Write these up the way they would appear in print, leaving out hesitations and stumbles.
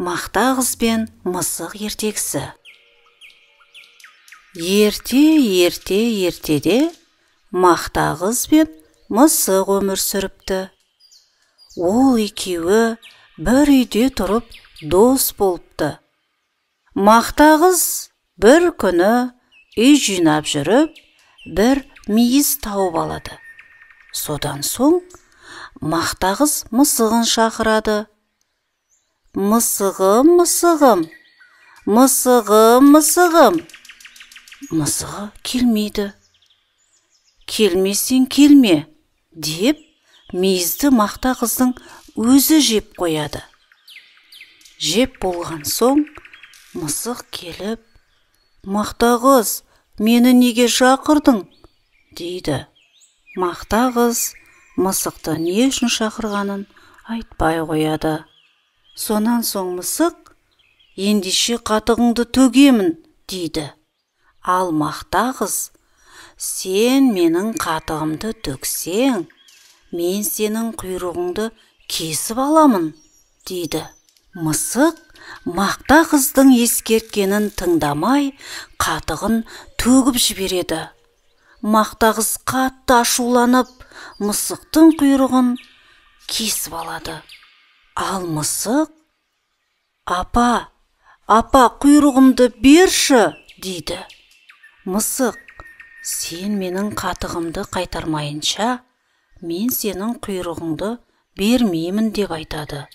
Мақта қыз бен мысық ертегісі. Ерте, ерте, ертеде мақта қыз бен мысық өмір сүріпті. Ол екеуі бір үйде тұрып дос болыпты. Мақта қыз бір күні үй жинап жүріп, бір мейіз тауып алады. Содан соң мақта қыз мысығын шақырады. Мысығым, мысығым, мысығым, мысығым. Мысығы келмейді. Келмесең келме, деп мейізді мақта қыздың өзі жеп қояды. Жеп болған соң мысық келіп, мақта қыз, мені неге шақырдың, дейді. Мақта қыз мысықты не үшін шақырғанын айтпай қояды. Сонан соң мысық, ендеше қатығыңды төгемін, дейді. Ал мақта қыз, сен менің қатығымды төксең, мен сенің құйрығыңды кесіп аламын, дейді. Мысық мақта қыздың ескерткенін тыңдамай, қатығын төгіп жібереді. Мақта қыз қатты ашуланып, мысықтың құйрығын кесіп алады. Ал мысық, апа, апа, құйрығымды берші, дейді. Мысық, сен менің қатығымды қайтармайынша, мен сенің құйрығыңды бермеймін, деп айтады.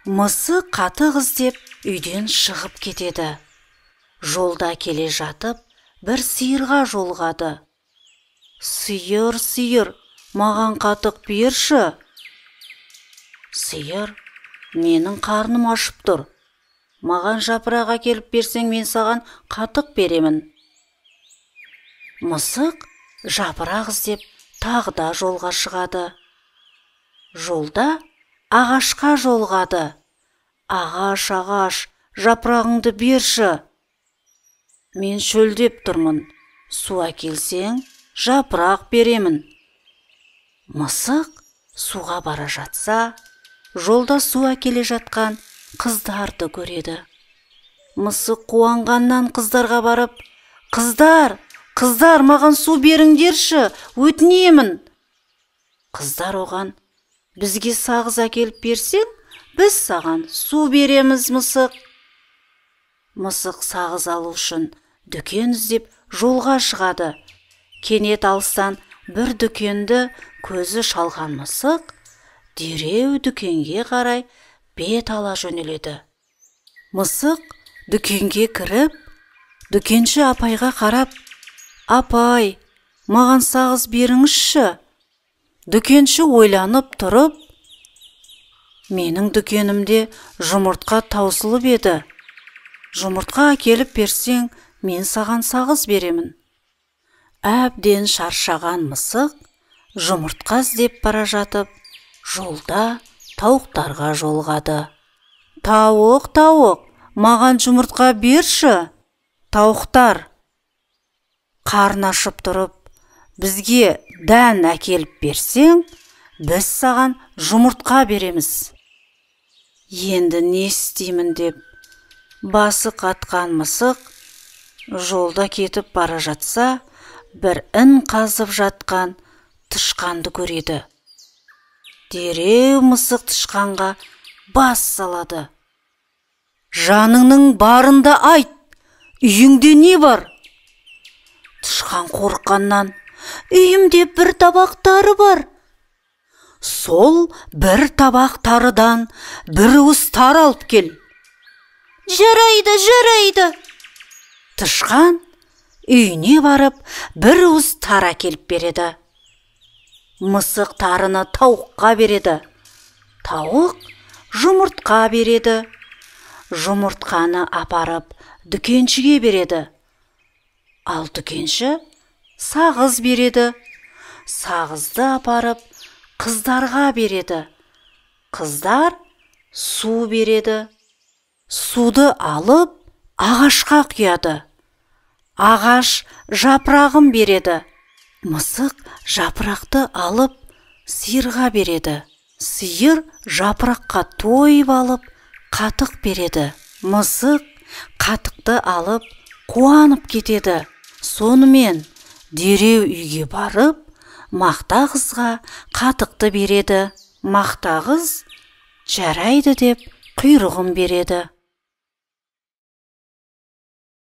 Мысық қатық іздеп үйден шығып кетеді. Жолда келе жатып, бір сиырға жолығады. Сиыр, сиыр, маған қатық берші. Сиыр, менің қарным ашып тұр. Маған жапырақ әкеліп берсең, мен саған қатық беремін. Мысық жапырақ іздеп тағы да жолға шығады. Жолда ағашқа жолығады. Ағаш, ағаш, жапырағыңды берші. Мен шөлдеп тұрмын. Су әкелсең, жапырақ беремін. Мысық суға бара жатса, жолда су әкеле жатқан қыздарды көреді. Мысық қуанғаннан қыздарға барып, қыздар, қыздар, маған су беріңдерші, өтінемін. Қыздар оған, бізге сағыз әкеліп берсең, біз саған су береміз, мысық. Мысық сағыз алу үшін дүкен іздеп жолға шығады. Кенет алыстан бір дүкенді көзі шалған мысық дереу дүкенге қарай бет ала жөнеледі. Мысық дүкенге кіріп, дүкенші апайға қарап, апай, маған сағыз беріңізші. Дүкенші ойланып тұрып, менің дүкенімде жұмыртқа таусылып еді. Жұмыртқа әкеліп берсең, мен саған сағыз беремін. Әбден шаршаған мысық жұмыртқа іздеп бара жатып, жолда тауықтарға жолығады. Тауық, тауық, маған жұмыртқа берші. Тауықтар қарны ашып тұрып, бізге дән әкеліп берсең, біз саған жұмыртқа береміз. Енді не істеймін деп басы қатқан мысық жолда кетіп бара жатса, бір ін қазып жатқан тышқанды көреді. Дереу мысық тышқанға бас салады. Жаныңның барында айт, үйіңде не бар? Тышқан қорыққаннан, үйімде бір табақ тары бар. Сол бір табақ тарыдан бір уыс тары алып кел. Жарайды, жарайды. Тышқан үйіне барып, бір уыс тары әкеліп береді. Мысық тарыны тауыққа береді. Тауық жұмыртқа береді. Жұмыртқаны апарып дүкеншіге береді. Ал дүкенші сағыз береді. Сағызды апарып қыздарға береді. Қыздар су береді. Суды алып ағашқа құяды. Ағаш жапырағын береді. Мысық жапырақты алып сиырға береді. Сиыр жапыраққа тойып алып қатық береді. Мысық қатықты алып қуанып кетеді. Сонымен дереу үйге барып, Мақта қызға қатықты береді. Мақта қыз жарайды деп құйрығын береді.